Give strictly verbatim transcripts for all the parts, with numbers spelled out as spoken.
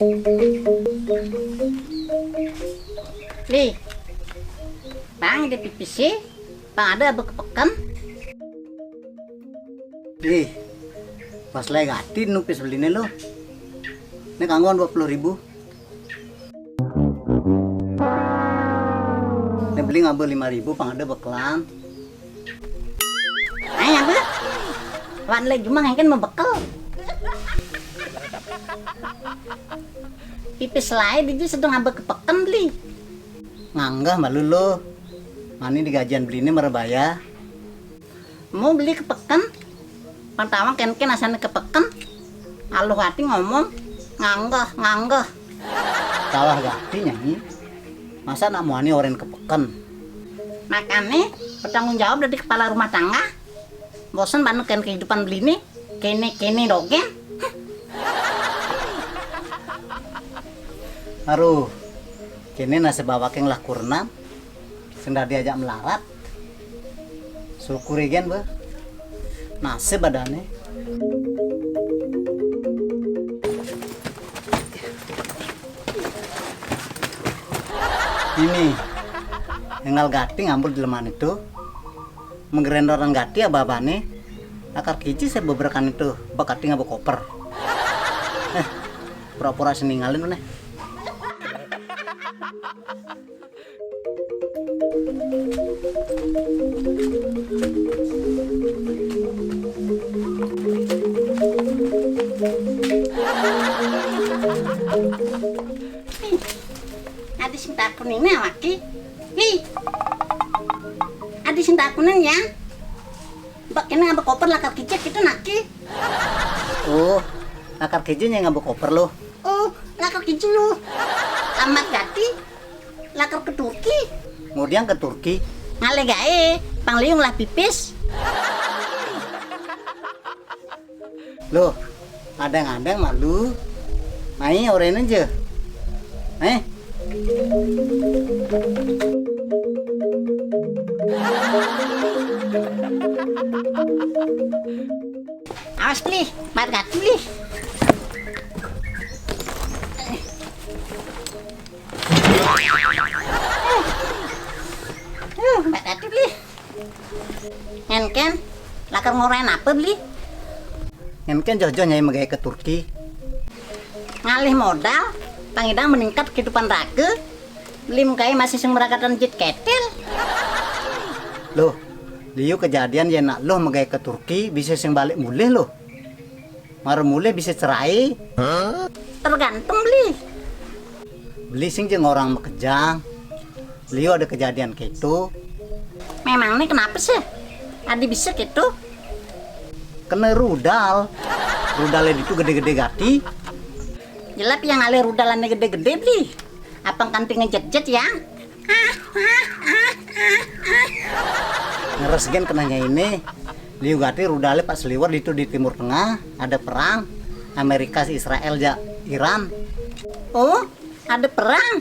Li, pang ade pipis e, pang ade abe ke peken. Li, pas lai gati nu pipis beline lo. Ne kanggoan dua puluh ribu. Ne beli ngabe lima ribu pang ade bekelan. Ai abe? Wan le jumang engken mebekel. Pipis lai diji sedeng abe ke peken beli. Nganggeh malu lo. Mani di gajian beline merebaya. Mau beli ke peken? Pertama kenken asane ke peken. Aluh gati ngomong nganggeh, nganggeh. Salah gati, Nyai. Masa nak muani oren ke peken? Makane bertanggung jawab dari kepala rumah tangga. Bosen banget kan kehidupan beline. Kene-kene dogen. Aruh, kene nasib awake ngelah kurnan. Sing dadi ajak melarat. Syukuri gen, be. Nasib adane. Ini, enggal gati ngambul di leman itu. Menggerendoran gati aba-abane. Lakar kiji se bebrekan itu, bek gati ngabe koper. Eh, pura-pura se ningalin ne. Ade sing takunin awake. Li. Ade sing takunin ya. Mbak kene ngabe koper lakar kije gitu nake. Oh, lakar kije nyai ngabe koper lo. Oh, lakar kije lo. Amat gati. Lakar ke Turki. Ngudiang ke Turki. Ngale gae, pang liu ngelah pipis. Loh, adang-adang malu. Mai oren aja. Eh. Awas, Bli, bar gati, Bli. Uh, bar gati, Bli. Ngenken, lakar ngorain ape, Bli? Ngenken joh-joh nyai megae ke Turki. Ngalih modal, pang idang meningkat kehidupan rage. Beli megae masih sing meragatan jit ketel. Loh, liu kejadian yen nak loh megae ke Turki, bise sing balik mulih loh. Mara mulih bise cerai. Tergantung, Bli. Beli sing jeng orang makejang. Liu ada kejadian keto. Memang ne kenapa sih? Adi bisa keto? Kena rudal. Rudalnya itu gede-gede gati. Jelap yang ale rudal ane gede-gede, Bli. Apang kanti ngejet-jet yang? Ngeres gen kenanya ini. Liu gati rudale pak seliwer ditu di Timur Tengah, ada perang Amerika, Israel, ja Iran. Oh, ada perang.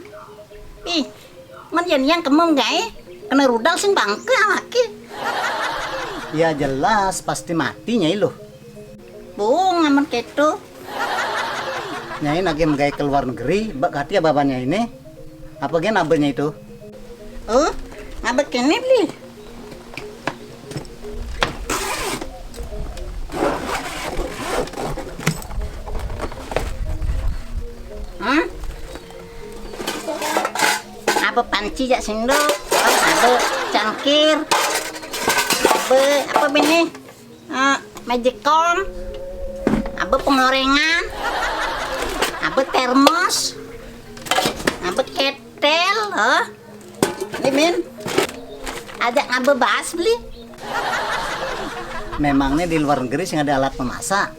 Ih, men yen yang kemem gae, kena rudal sing bangke awake. Ya jelas pasti mati nyai loh. Bung amen keto. Nyai nagih megae ke luar negeri, bak gati ababan nyai ne. Apa gen abenya itu? Oh, abe kene, Bli. Hmm? Abe panci jak sendok, abe cangkir, abe apa bene? Eh, magicom, abe pengorengan, abe termos, abe ketel, oh. Ini, Min. Ajak ngabe bas, Bli. Memangnya di luar negeri sing ada alat memasak?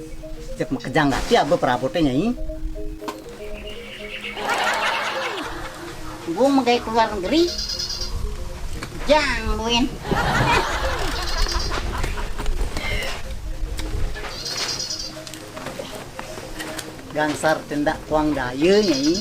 Cek makejang gati abe perabotnya, Nyai. Gua megai ke luar negeri. Jang, buin. Gangsar tindak kuang daya, Nyai.